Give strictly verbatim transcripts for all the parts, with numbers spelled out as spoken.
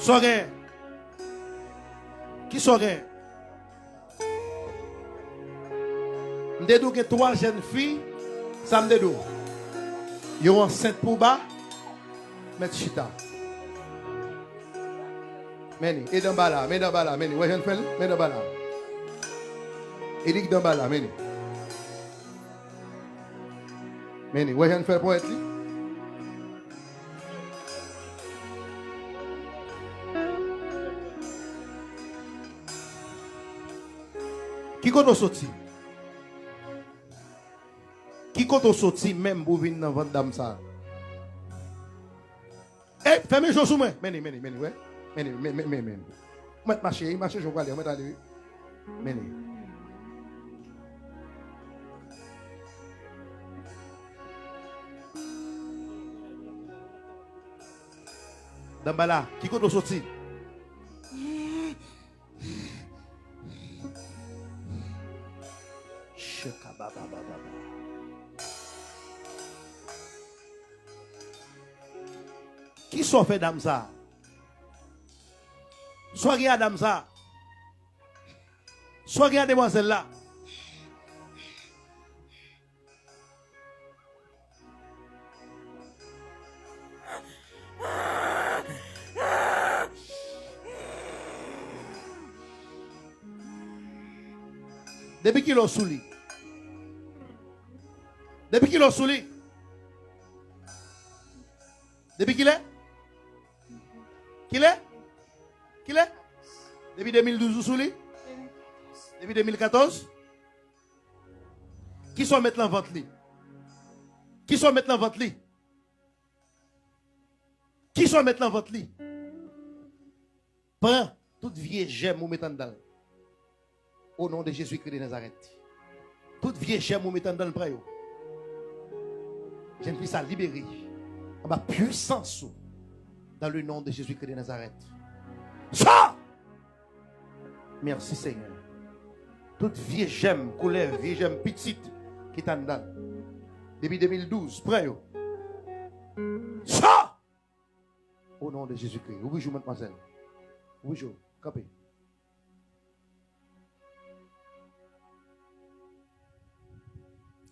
Sa w gen? Kisa w gen? M te di w gen twa jèn fi, sa m te di w? Yo ansent pou ba, mèt chita. Men li, e dan ba la, men dan ba la, men li. Wè jan l fè l? Men dan ba la. E li k dan ba la, men li. Men li, wè jan l fè l pwèt li? Ki kote w soti? Ki kote w soti menm pou w vin nan vant dam sa a? Ey, fèmen je w sou mwen. Men li, men li, men li, wè. Men li, men, men, men, men. Ou mèt mache, wi, mache je w prale, ou mèt ale, wi. Men li. Dan ba la, ki kote w soti? Cheka ba ba ba ba ba. Kisa w fè dam sa a? Sa w gen a dam sa a? Sa w gen a demwazèl la? Depi kilè w sou li? Depi kilè w sou li? Depi kilè? Kilè? Kilè? Depi de mil douz ou sou li? Depi de mil katòz? Kisa w met nan vant li? Kisa w met nan vant li? Kisa w met nan vant li? Pran tout vye jèm ou met anndan l. O non de Jezikri de Nazarèt. Tout vye jèm ou met anndan l, pran yo. Jèn fi sa libere anba pwisans ou. Dans le nom de Jésus-Christ de Nazareth. Sa! Mèsi, Senyè. Tout vye jèm, koulè, vye jèm pitit ki t anndan l. Depi de mil douz, pran yo. Sa! O non de Jezikri. Ouvri je w, madmwazèl. Ouvri je w. Kanpe.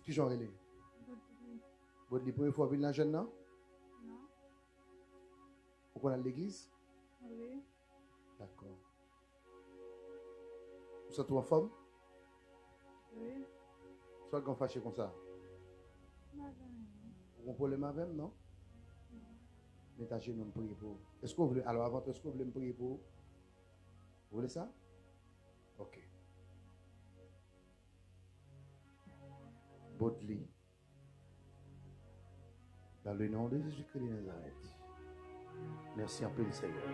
Kijan w rele? Bodly. Bodly, premye fwa w vin la jèn nan? Non. Ou konn al legliz? Wi. Dakò. Ou santi w anfòm? Wi. Sa w gen w fache konsa? M pa gen anyen. Ou gen pwoblèm avè m, non? Non. Met ajenou, m priye pou ou. Èske w vle, alò, avan tou, èske w vle m priye pou ou? Ou vle sa? Ok. Bodly. Dans le nom de Jésus-Christ de Nazareth. Mèsi anpil, Senyè.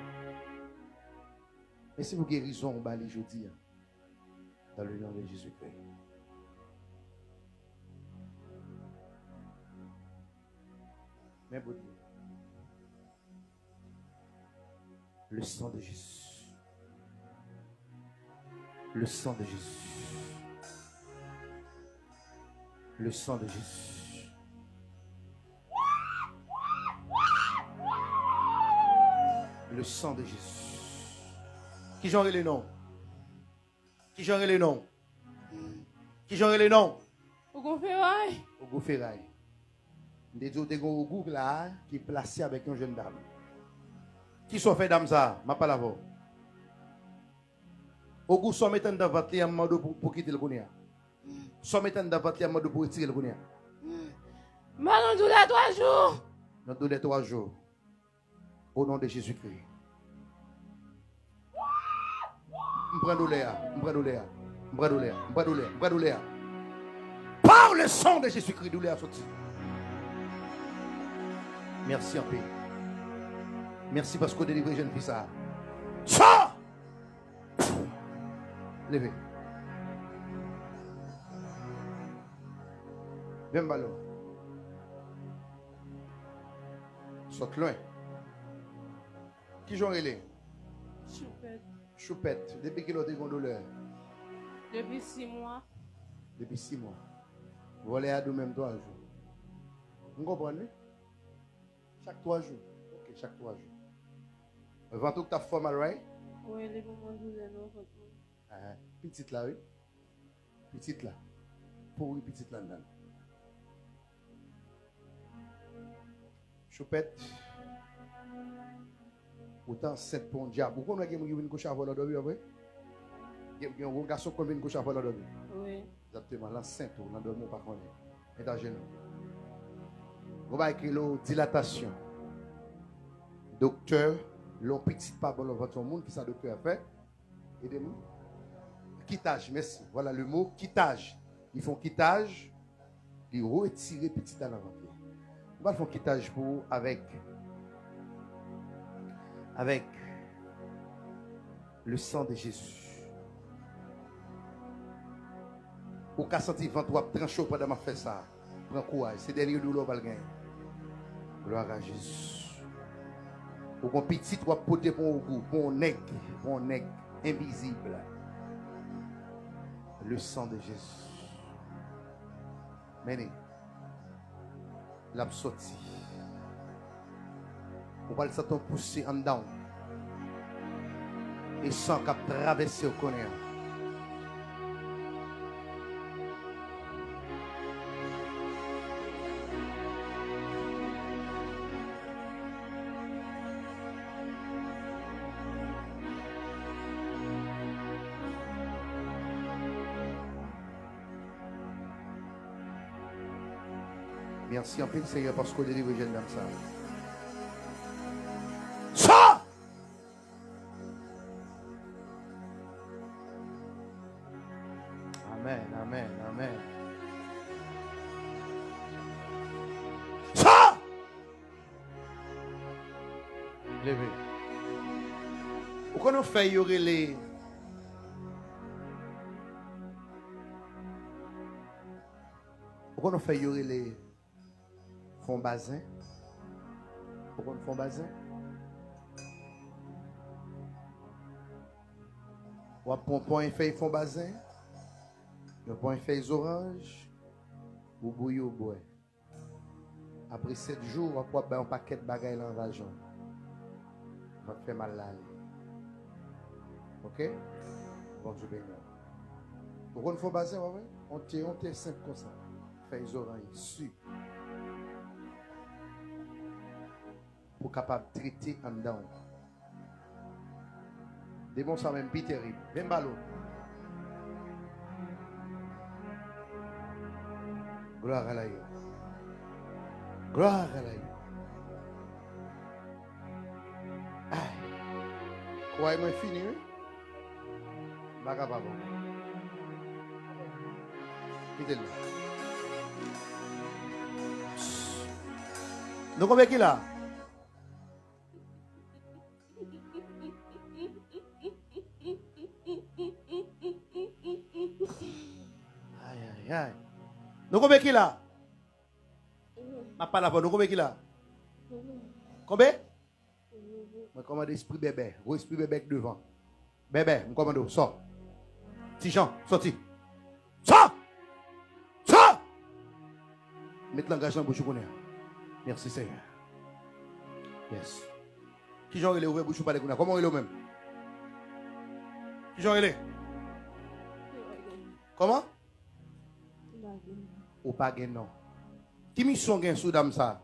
Mèsi pou gerizon ou ba li jodi a. Dans le nom de Jésus-Christ. Men Bodly. Le sang de Jésus. Le sang de Jésus. Le sang de Jésus. Le sang de Jésus. Kijan w rele non? Kijan w rele non? Kijan w rele non? Ogou Feray. Ogou Feray. M te di w te gen yon ogou la ki plase avèk yon jèn dam. Kisa w fè dam sa a? M ap pale avè w. Ogou, sa w mete anndan vant li a, m mande w pou, pou kite l kounye a. Sa w mete anndan vant li a, m mande w pou retire l kounye a. M nan doulè twa jou. Nan doulè twa jou. O non de Jezikri. M pran doulè a, m pran doulè a, m pran doulè a, m pran doulè a, m pran doulè a. Par le sang de Jésus-Christ, doulè a soti. Mèsi anpil. Mèsi paske w delivre jèn fi sa a. Sa! Leve. Vin m pale w. Sot lwen. Kijan w rele? Choupèt. Choupèt. Depi kilè w te gen doulè? Depi sis mwa. Depi sis mwa. Vòlè a di w menm twa jou. M konprann, wi. Chak twa jou. Ok, chak twa jou. Vant ou k t ap fè w mal, right? Wi, li ban mwen doulè nan vant mwen. Ah, pitit la, wi. Pitit la. Pouri pitit la anndan. Choupèt. Ou te ansent pou yon dyab. Ou konn wè gen moun ki vin kouche avè w nan dòmi, pa vre? Gen, gen yon gason ki konn vin kouche avè w nan dòmi. Wi. Egzakteman, l ansent ou, nan dòmi ou pa konnen. Met ajenou. Gon bagay ki rele w dilatasyon. Doktè, lè yon pitit pa bon nan vant yon moun, kisa doktè a fè? Ede m. Kitaj, mèsi. Vwala le mo, kitaj. Li fè yon kitaj, li retire pitit la nan vant li. Ou pral fè yon kitaj pou ou avèk, avèk le sang de Jésus. Ou ka santi vant ou ap tranche w pandan m ap fè sa. Pran kouraj. Se dènye doulè w pral genyen. Gloire à Jésus. Ou gon pitit w ap pote pou yon grou, pou yon nèg, pou yon nèg envizib. Le sang de Jésus. Mennen. L ap sòti. Ou pral santi yon pouse anndan w. E san k ap travèse w kounye a. Mèsi anpil, Senyè, paske w delivre jèn dam sa a. Sa! Amèn, amèn, amèn. Sa! Leve. Ou konn yon fèy yo rele, ou konn yon fèy yo rele fonbazen? Ou konn fonbazen? W ap pran pon fèy fonbazen, yon pon fèy zoranj, ou bouyi, ou bwè. Apre sèt jou, w ap, w ap bay yon pakèt bagay lan vajen w. Vant fè mal la ale. Oke? Bondye beni w. Ou konn fonbazen, w ap wè? Yon te, yon te senp konsa. Fèy zoranj, si. Pou kapab trete anndan w. Demon sa menm pi terib. Vin ba l ou. Gloire à la yo. Gloire à la yo. Ay. Kway mwen fini, wi. M pa kapab ankò. Kite l la. Nou konbyen ki la? Ay, ay, ay. Nou konbyen ki la? M ap pale avè w. Nou konbyen ki la? Konbyen? Mwen kòmande espri bèbè. Gwo espri bèbè k devan. Bèbè, m kòmande w. Sò. Ti Jan, sòti. Sò! Sò! Met langaj nan bouch ou kounye a. Mèsi, Senyè. Yes. Kijan w rele? Ouvè bouch ou pale kounye a. Kòman w rele w menm? Kijan w rele? Kòman? Ou pa gen non. Ki misyon w gen sou dam sa a?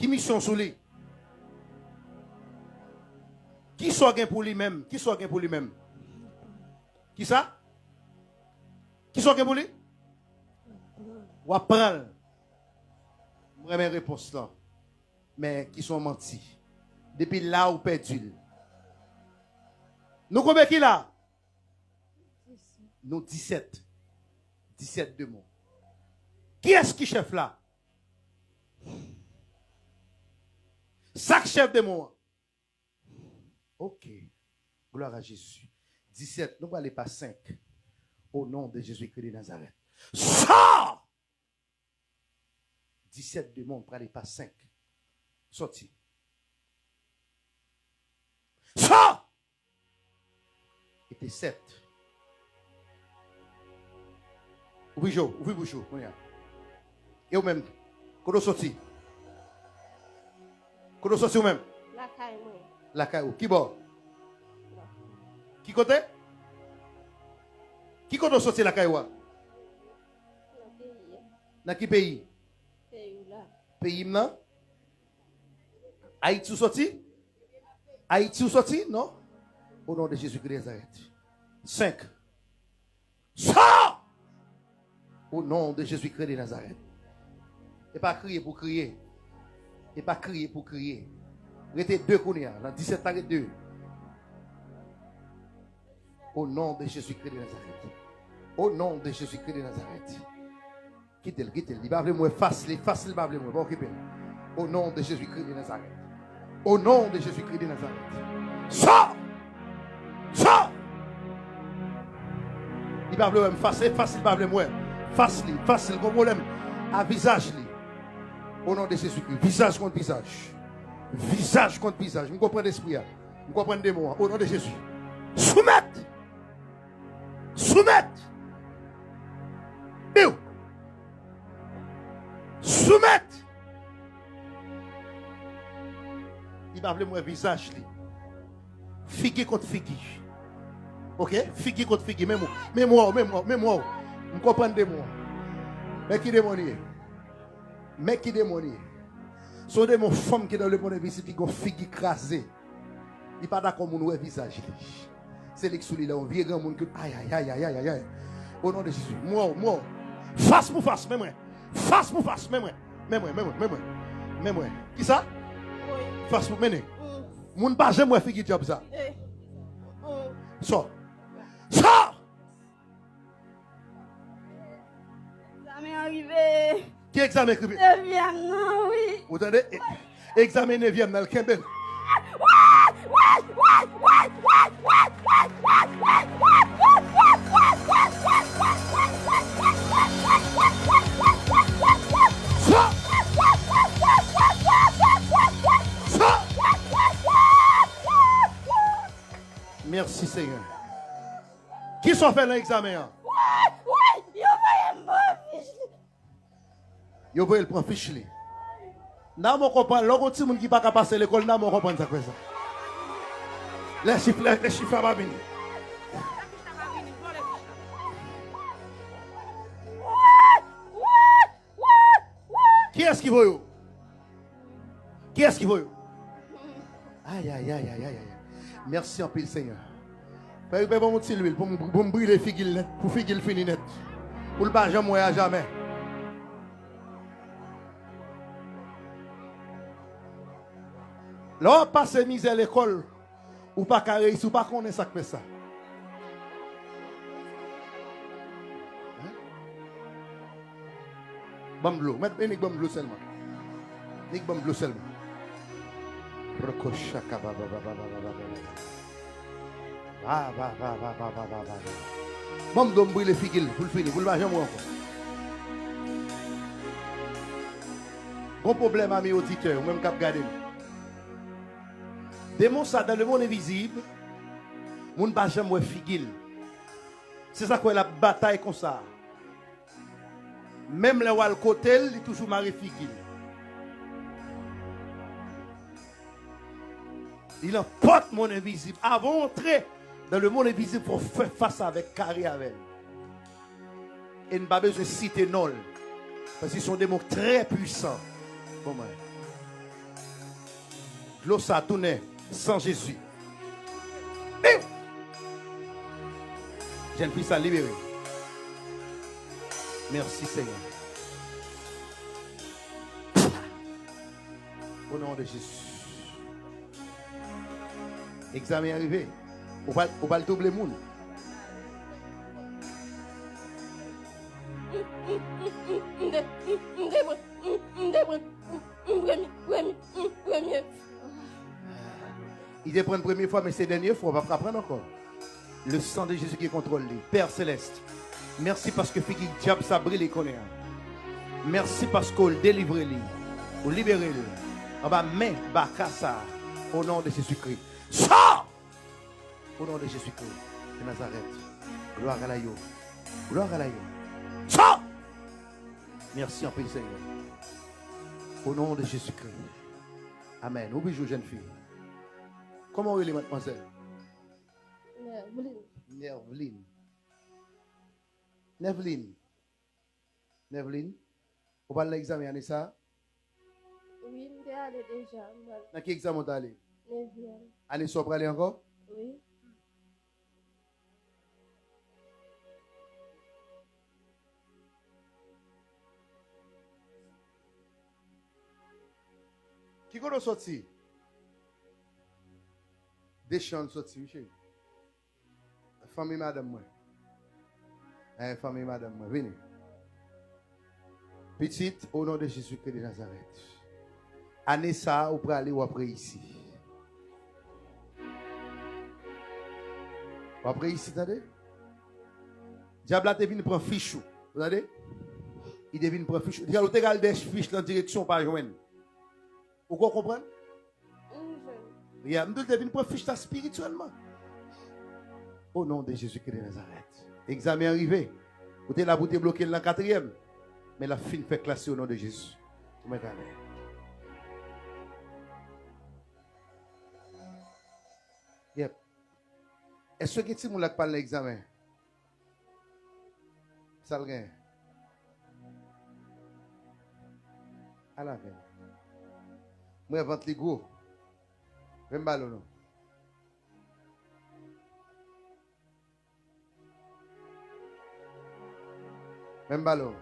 Ki misyon sou li? Kisa w gen pou li menm? Kisa w gen pou li menm? Kisa? Kisa w gen pou li? W ap pran l. M renmen repons lan. Men ki se yon manti. Depi la ou pèdi l. Nou konbyen ki la? Nou disèt. Disèt demon. Kiyès ki chèf la? Sa k chèf demon an? Ok. Gloire à Jésus. Disèt, nou prale pa senk. Au nom de Jésus-Christ de Nazareth. Sò! Disèt demon prale pa senk. Sòti. Sò! E te sèt. Ouvri je w, ouvri bouch ou, kounye a. E ou menm, kote w sòti? Kote w soti ou menm? Lakay mwen. Lakay ou. Ki bò? Ki kote? Ki kote w soti lakay ou a? Nan peyi a. Nan ki peyi? Peyi w la. Peyi m nan? Ayiti ou soti? Ayiti ou soti? Non? O non de Jezikri de Nazarèt. Senk. Sò! O non de Jezikri de Nazarèt. E pa kriye pou kriye. E pa kriye pou kriye. Rete de kounye a. Nan disèt la, rete de. O non de Jezikri de Nazarèt. O non de Jezikri de Nazarèt. Kite l, kite l. Li pa vle m wè fas li, fas li pa vle m wè. Pa okipe l. O non de Jezikri de Nazarèt. O non de Jezikri de Nazarèt. Sò! Sò! Li pa vle wè m fas, e fas li pa vle m wè. Fas li, fas li, gon pwoblèm a vizaj li. O non de Jezikri. Vizaj kont vizaj. Vizaj kont vizaj. M konprann espri a. M konprann demon an. O non de Jezi. Soumèt! Soumèt! Biw! Soumèt! Li pa vle m wè vizaj li. Figi kont figi. Oke? Figi kont figi. Menm w, menm w, menm w, menm w. M konprann demon an. Men ki demon li ye? Men ki demon li ye? Se yon demon fanm ki nan lemonn envizib ki gon figi kraze. Li pa dakò moun wè vizaj li. Se li k sou li la, yon vye granmoun ki, ay, ay, ay. O non de Jezi, m wè w, m wè w. Fas pou fas, men mwen. Fas pou fas, men mwen. Men mwen, men mwen, men mwen. Men mwen. Kisa? Wi. Fas pou, mennen. Mm. Moun pa janm wè figi dyab sa. Eh. Mm. Sò. Sò! Egzamen an rive. Ki egzamen k rive? Nevyèm nan, wi. Ou tande? E, egzamen nevyèm nan, l kenbe l. Sa! Sa! Mèsi, Senyè. Kisa w fè nan egzamen an? Wi, wi, yo voye m pran fich li. Yo voye l pran fich li. Nan mwen konprann, lè w gon timoun ki pa ka pase lekòl, nan mwen konprann sa k fè sa. Lè chif, lè, lè chif la pa vini. Kiyès ki voye w? Kiyès ki voye w? Ay, ay, ay, ay, ay, ay. Mèsi anpil, Senyè. Frè Hubert, ban m yon ti lwil pou m, pou m brile figi l nèt, pou figi l fini nèt. Pou l pa janm wè a jamè. Lè w ap pase mizè lekòl, ou pa ka reyisi, ou pa konnen sa k fè sa. Hein? Ban m dlo. Mèt, nik ban m dlo sèlman. Nik ban m dlo sèlman. Roko chaka ba ba ba. Ba, ba, ba. Ban m dlo, m brile figi l, pou l fini, pou l pa janm wè ankò. Gon pwoblèm, ami oditè, ou menm k ap gade m. Demon sa, dans le monde invisible, moun pa janm wè figi l. Se sa k fè l ap batay konsa. Menm lè w al kote l, li toujou mare figi l. Li nan pòt monn envizib. Avan w antre dans le monde invisible, fò w fè fas avèk, kare avè l. E n pa bezwen site non l. Paske se yon demon trè pwisan. Bon, mwen. Dlo sa tounen san Jezi. Biw! Jèn fi sa libere. Mèsi, Senyè. O non de Jezi. Egzamen an rive. Ou pral, ou pral double moun. M te, m te pran, m te pran, m premye, premye, m premye. Li te pran premye fwa, men se dènye fwa, w p ap ka pran ankò. Le sang de Jésus ki kontwòl li. Pè Selès, mèsi paske figi dyab sa brile kounye a. Mèsi paske w delivre li, ou libere li anba men baka sa a, o non de Jezikri. Sò! O non de Jezikri de Nazarèt. Glwa a Layo. Glwa a Layo. Sò! Mèsi anpil, Senyè. O non de Jezikri. Amèn. Ou bijou, jèn fi. Kòman w rele, madmwazèl? Nervline. Nervline. Nervline. Nervline. Ou pral nan egzamen ane sa a? Wi, m te ale deja. M pral Nan ki egzamen w t ale? Nevyèm. Ane sa w prale ankò? Wi. Ki kote w soti? Deschamps w soti, wi, cheri. Fanmi madanm mwen. Eh, fanmi madanm mwen, vini. Pitit, o non de Jezikri de Nazarèt. Ane sa a, ou prale, w ap reyisi. W ap reyisi, tande? Dyab la te vin pran fich ou. Ou tande? Li te vin pran fich ou. Ou te ka al dèyè fich lan direksyon ou pa jwenn. Ou ko konprann? M jwenn. Ya, m di w te vin pran fich la espirityèlman. O non de Jezikri de Nazarèt. Egzamen an rive. Ou te la pou te bloke l nan katriyèm. Men l ap fin fè klase o non de Jezi. Ou mèt ale. Yep. Èske gen timoun la k pral nan egzamen? Sa l gen? Al avè l. M wè vant li gwo. Vin m balo non. Vin m balo.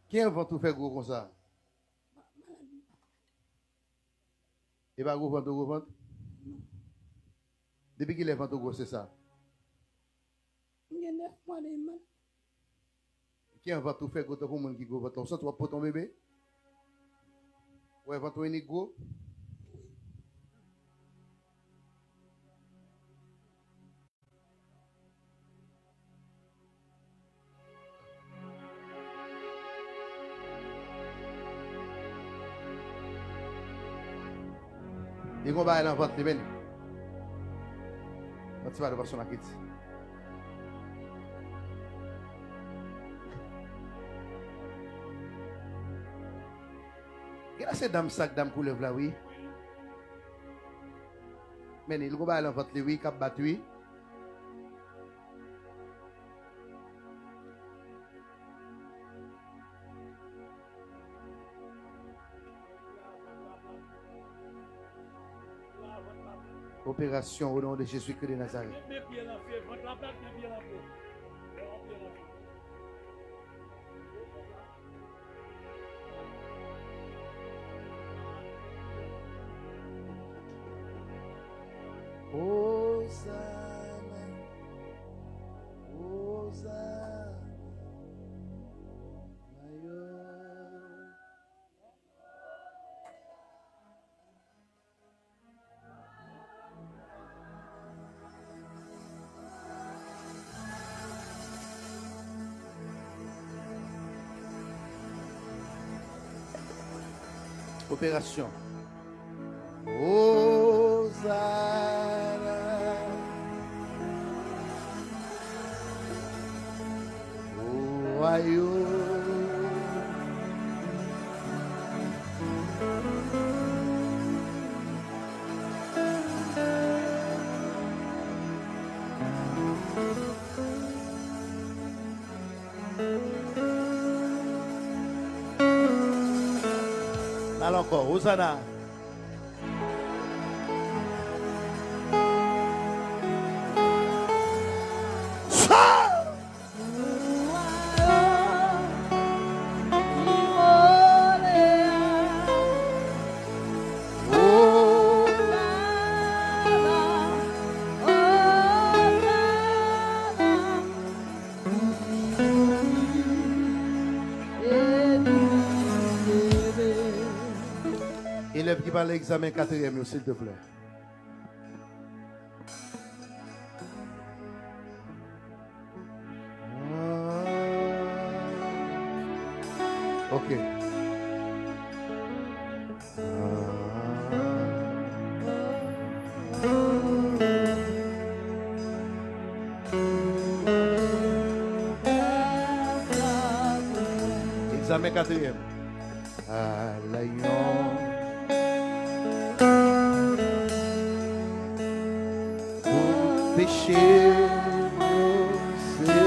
Ki an vant ou fè gwo konsa? E pa gwo vant ou gwo vant? Depi kilè vant ou gwosè sa? M gen nèf mwa demen. Ki an vant ou fè gwo tankou moun ki gwo vant la? Ou santi w ap pote yon bebe? Ou wè vant ou inik gwo? Li gon bagay nan vant li, men. Yon ti pale pastè Makiti. Gen la se dam sa k dam koulèv la, wi. Men li gon bagay nan vant li, wi, k ap bat, wi. Operasyon o non de Jezikri de Nazarèt. Ozana, Ozana, Mayo. Operasyon. Ozana. O wayòm. Al ankò, Ozana. Sa! Elèv ki pral egzamen katriyèm yo, silteplè. Ok. Egzamen katriyèm. Yon pou peche mwen, se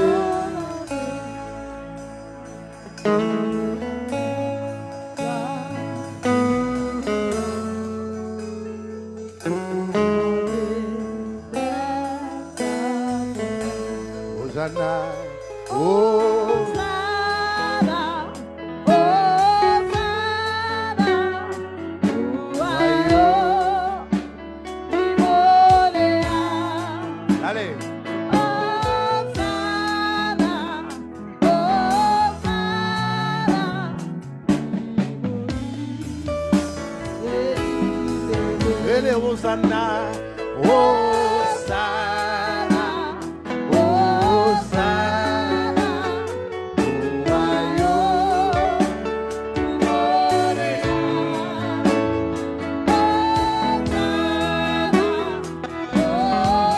Ozana, Ozana, Ozana, pou wayòm li monè a. Ale. Ozana, Ozana. Rele Ozana, Ozana, Ozana, pou wayòm li monè a. Ozana,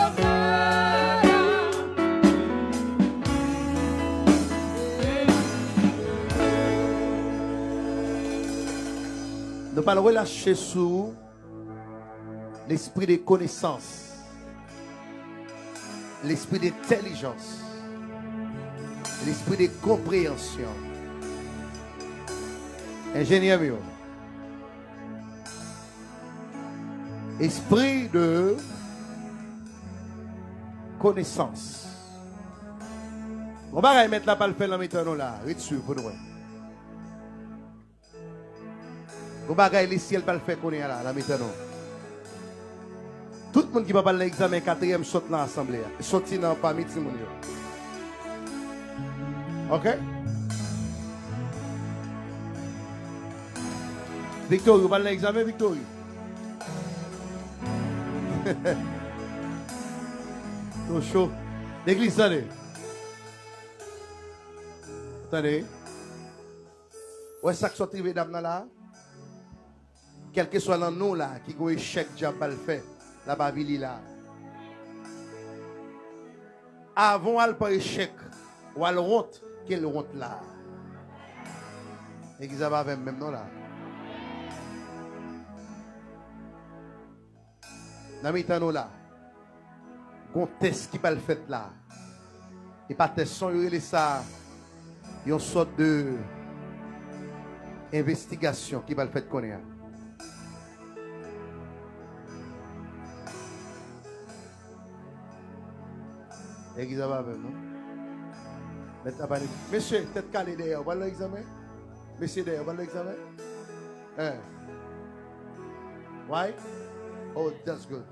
Ozana. Nou pral relache sou lespri de konesans, lespri de entèlijans, lespri de konpreyansyon. Enjenyè m yo, espri de konesans. Gon bagay mèt la pral fè nan mitan nou la, ret swiv pou nou wè. Gon bagay lesyèl pral fè kounye a la, nan mitan nou. Tout moun ki p ap al nan egzamen katriyèm sòt nan asanble a, sòti nan pami timoun yo. Oke? Victory, ou pral nan egzamen, Victory? Tro cho. Legliz, tande. Tande. Wè sa k sot rive dam nan la? Kèlkeswa nan nou la ki gon echèk dyab pral fè, l ap avili la. Avan w al pran echèk, w al wont, kel wont la. Legliz la pa avè m menm non la. Nan mitan nou la, gon tès ki pral fèt la. E pa tès non, yo rele sa yon sòt de envestigasyon ki pral fèt kounye a. Legliz la pa avè m non. Mèt la pa li. Mesye, tèt kale dèyè, w pral nan egzamen? Mesye dèyè, w pral nan egzamen? Hein? Why? Oh, that's good.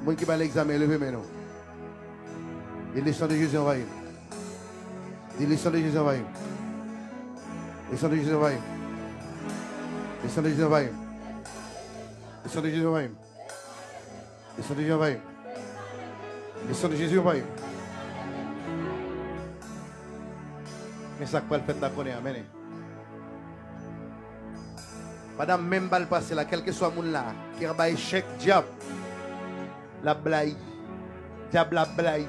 Moun ki bay egzamen, leve men nou. Di, le sang de Jésus envahit. Di, le sang de Jésus envahit. Le sang de Jésus envahit. Le sang de Jésus envahit. Le sang de Jésus envahit. Le sang de Jésus envahit. Le sang de Jésus envahit. Men sa k pral fèt la kounye a, mennen. Pandan m menm bal pase la, kèlkeswa moun la ki anba echèk, dyab la blayi. Dyab la blayi.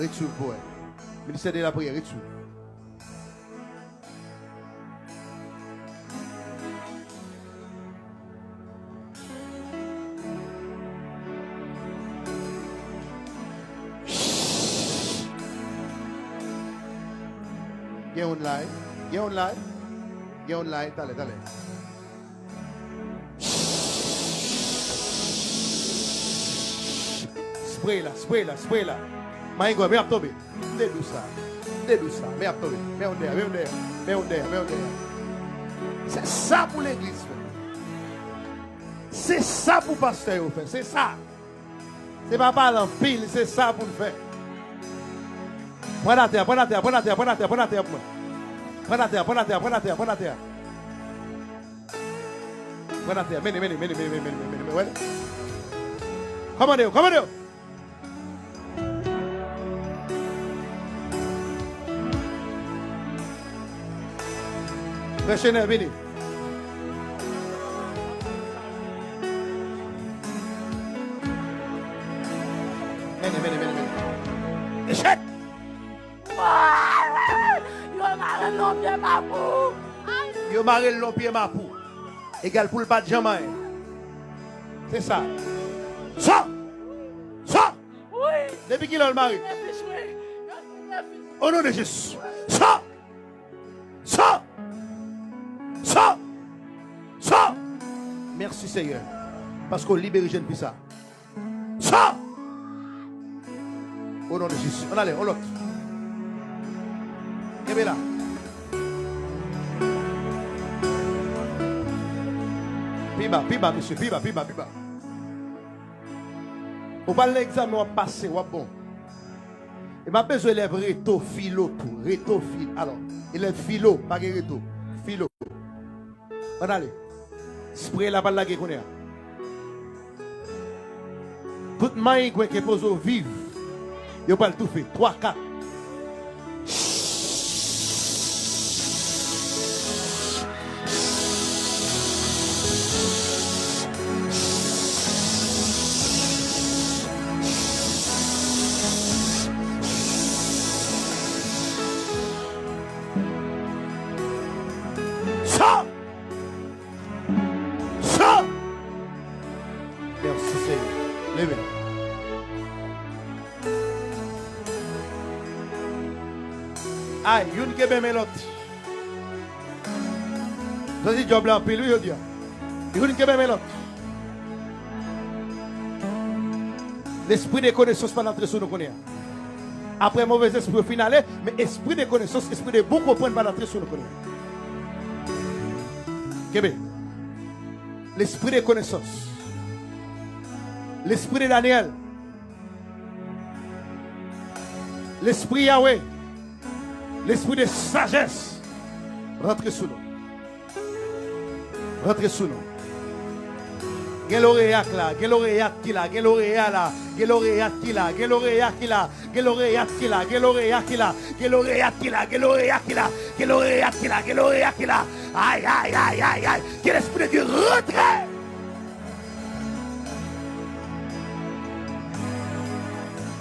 Ret swiv pou wè. Ministè de lapriyè, ret swiv. Gen youn la, wi. Gen youn la, wi. Gen youn la, wi. Talè, talè. Spray la, spray la, spray la. Marengo, men ap tonbe. M te di w sa. M te di w sa. Men ap tonbe. Men yon dèyè, men yon dèyè. Men yon dèyè, men yon dèyè. Se sa pou legliz fè. Se sa pou pastè yo fè. Se sa. Se pa pale anpil, se sa pou n fè. Pran atè a, pran atè a, pran atè a, pran atè a, pran atè a pou mwen. Pran atè a, pran atè a, pran atè a, pran atè a. Pran atè a, mennen, mennen, mennen, mennen, mennen, mennen, mennen, mennen, wè. Kòmande yo, kòmande yo. Frè Chenè, vini. Mennen, mennen, mennen, mennen. Echèk! Yo mare l nan pye mapou. Yo mare l nan pye mapou. Egal pou l pa t janm anyen. Se sa. Sa! Sa! Depi kilè l mare? O non de Jezi. Sa! Sa! Sa! Sa! Mèsi, Seyè, paske w libere jèn fi sa. Sa! O non de Jezi. Ann ale, on lòt. Kenbe la. Pi ba, pi ba, mesye, pi ba, pi ba, pi ba. Ou pral nan egzamen, w ap pase, w ap bon. E m ap bezwen elèv reto, filo tou. Reto, fil. Alò, elèv filo, pa gen reto. Filo. Ann ale. Spre la pral lage kounye a. Tout mayengwen ke poze w viv, yo pral toufe. Twa, kat. Sa! Sa! Mèsi, Seyè. Leve. Ay, youn kenbe men lòt. Sa se djòb la anpil, wi, jodi a. Youn kenbe men lòt. Lespri de konesans pral antre sou nou kounye a. Apre movèzespri yo fin ale, men espri de konesans, espri de bon konprann pral antre sou nou kounye a. Kenbe. Lespri de konesans. Lespri de Daniel. Lespri Yahweh. Lespri de sajès. Rantre sou nou. Rantre sou nou. Gen loreya k la, gen loreya ki la, gen loreya la, gen loreya ki la, gen loreya ki la, gen loreya ki la, gen loreya ki la, gen loreya ki la, gen loreya ki la, gen loreya ki la, gen loreya ki la. Ay, ay, ay, ay, ay. Ke lespri de Dye rantre.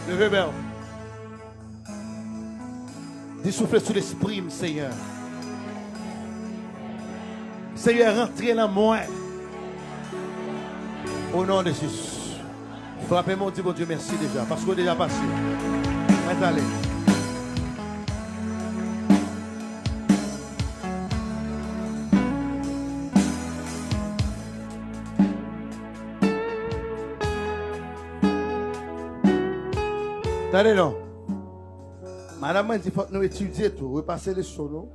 Leve men w. Di, soufle sou lespri m, Senyè. Senyè, rantre nan mwen. O non de Jezi. Frape men w, di Bondye mèsi deja, paske w deja pase. Mèt ale. Tande non. Madanm mwen di fòk nou etidye tou, repase leson nou.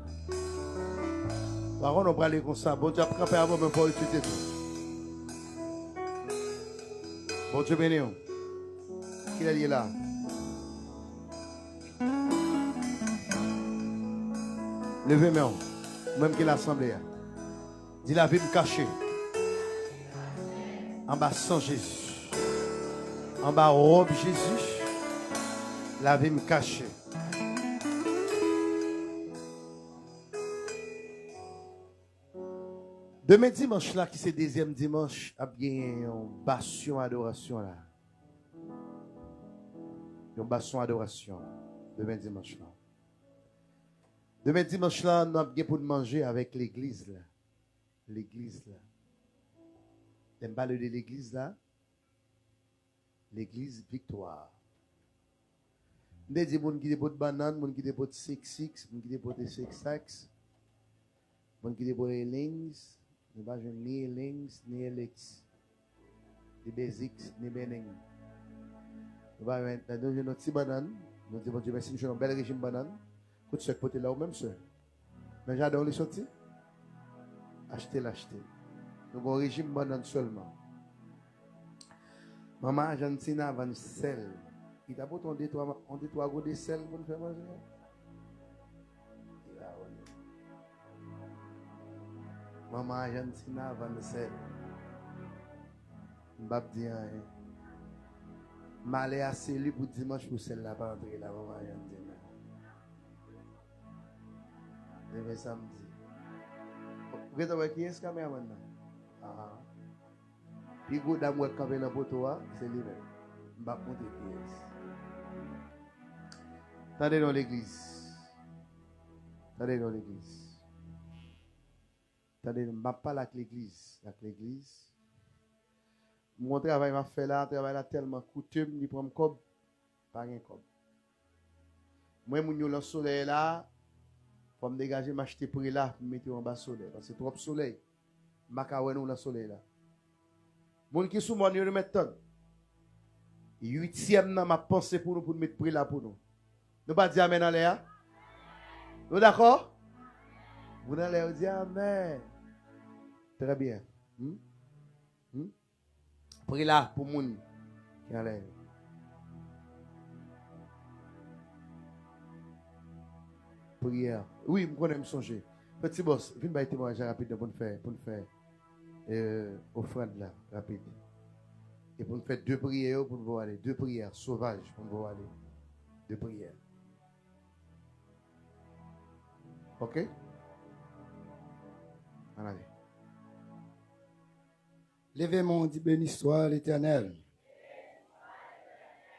Pa konn nou prale konsa, Bondye ap kanpe avè w, men fò w etidye tou. Bondye beni w. Kilè l ye la? Leve men w, ou menm ki lasanble a. Di, lavi m kache anba san Jezi. Anba wòb Jezi, lavi m kache. Demen dimanch la, ki se dezyèm dimanch, ap genyen yon basyon adorasyon la. Yon basyon adorasyon demen dimanch la. Demen dimanch la, n ap gen pou n manje avèk legliz la. Legliz la. Lè m pale de legliz la, legliz Viktwa. M te di moun ki te pot bannann, moun ki te pot six six, moun ki te pote six six, moun ki te pote Elings, nou pa jwenn ni Elings, ni Elix, ni Bezix, ni Bening. Nou pa jwenn, nou jwenn yon ti bannann, nou di Bondye mèsi, nou jwenn yon bèl rejim bannann. Kot sè k pote la ou menm, sè? Nan jaden w li soti? Achte l, achte l. Nou gon rejim bannann sèlman. Manman Ajantina vann sèl. Li ta pote yon de twa, yon de twa gode sèl pou n fè manje a. Li pa vann. Manman Ajantina vann sèl. M p ap di anyen. Malè a se li pou dimanch pou sèl la pa antre la, manman Ajantina. Demen samdi. Ou gentan wè kiyès kameramann nan? Ahan. Pi gwo dam ou wè k kanpe nan poto a, se li menm. M p ap montre kiyès. Tande non, legliz. Tande non, legliz. Tande non, m ap pale ak legliz. Ak legliz. M gon travay m ap fè la, travay la tèlman koute m, li pran m kòb, pa gen kòb. Mwen, moun yo nan solèy la, fò m degaje m achte prela pou m mete yo anba solèy, paske twòp solèy. M pa ka wè nou nan solèy la. Moun ki sou mòn yo, nou mèt tann. Uityèm nan, m ap panse pou nou, pou n met prela pou nou. Nou pa di amèn anlè a? Nou dakò? Moun anlè yo di amèn. Trè byen. Hmm? Hmm? Prela pou moun ki anlè yo. Priyè. Wi, m konnen, m sonje. Fè ti bòs, vin bay temwayaj la rapid pou n fè, pou n fè, euh, ofrann la rapid. E pou n fè de priyè yo pou n voye ale. De priyè sovaj pou n voye ale. De priyè. Ok? Ann ale. Leve men w, di, Beni swa Letènèl.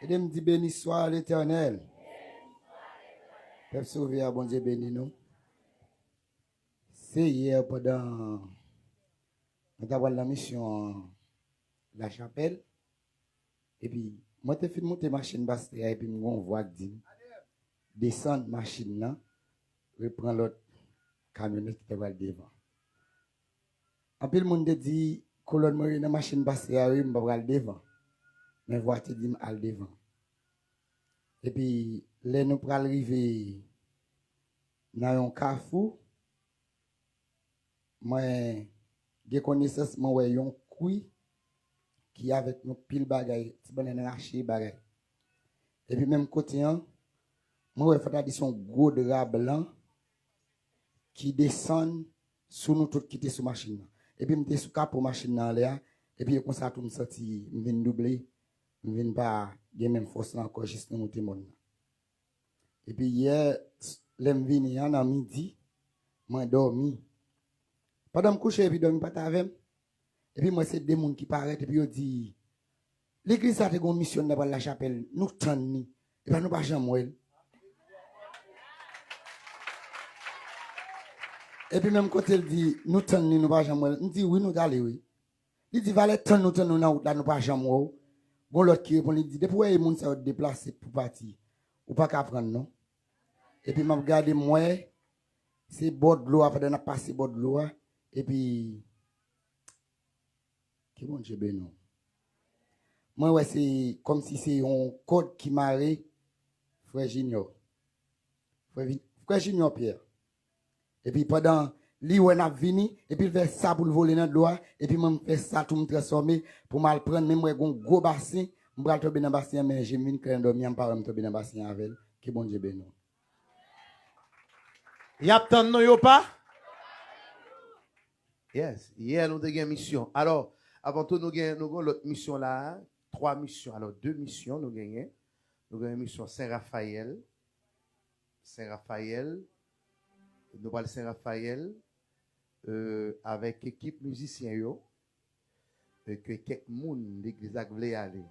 Ede m di, Beni swa Letènèl. Pèp sove a, Bondye beni nou. Se yè pandan mwen ta pral nan misyon an Lachapèl. Epi, mwen te fin moute machin pastè a, epi m gon vwa k di m, desann machin nan, repran lòt kamyonèt ki ta pral devan. Anpil moun te di, kolòn mwen nan machin pastè a, wi, m pa pral devan. Men vwa te di m al devan. Epi, lè nou pral rive nan yon kafou, mwen gen konesans, mwen wè yon kwi ki avèk yon pil bagay, ti bannann rache bagay. Epi menm kote an, mwen wè fò ta di se yon gwo dra blan ki desann sou nou tout ki te sou machin nan. Epi m te sou kapo machin nan anlè a, epi e konsa tou m santi m vin double, m vin pa gen menm fòs la ankò jis nou moute mòn nan. Epi yè, lè m vini an nan midi, mwen dòmi. Pandan m kouche epi dòmi pa t avè m. Epi m wè se de moun ki parèt epi yo di, legliz sa te gon misyon nan pral Lachapèl, nou tann li. Epa nou pa janm wè l. Epi menm kote l di, nou tann li, nou pa janm wè l. M di, wi, nou t ale, wi. Li di, valè tann nou, tann nou nan wout la, nou pa janm wè w. Gon lòt ki reponn, li di, depi w wè e moun sa yo deplase pou pati, ou pa ka pran non. Epi m ap gade, m wè, se bò dlo a, pandan n ap pase bò dlo a, epi, ke Bondye beni w. Mwen wè se kòmsi se yon kòd ki mare frè Junior. Frè, Vi- frè Junior Pierre. Epi pandan li wè n ap vini, epi l fè sa pou l vole nan dlo a, epi mwen m fè sa tou m transfòme pou m al pran, men m wè gon gwo basen, m pral tonbe nan basen an, men je m vin klè nan dòmi an, m pa wè m tonbe nan basen an avè l. Ke Bondye beni w. Y ap tann nou, yo pa? Yes, yè nou te gen misyon. Alò, avan tou, nou gen, nou gen lòt misyon la, twa misyon. Alò, de misyon nou genyen. Nou gen misyon Sen Rafayèl, Sen Rafayèl, nou pral Sen Rafayèl, euh, avèk ekip mizisyen yo, e ke kèk moun legliz la k vle ale.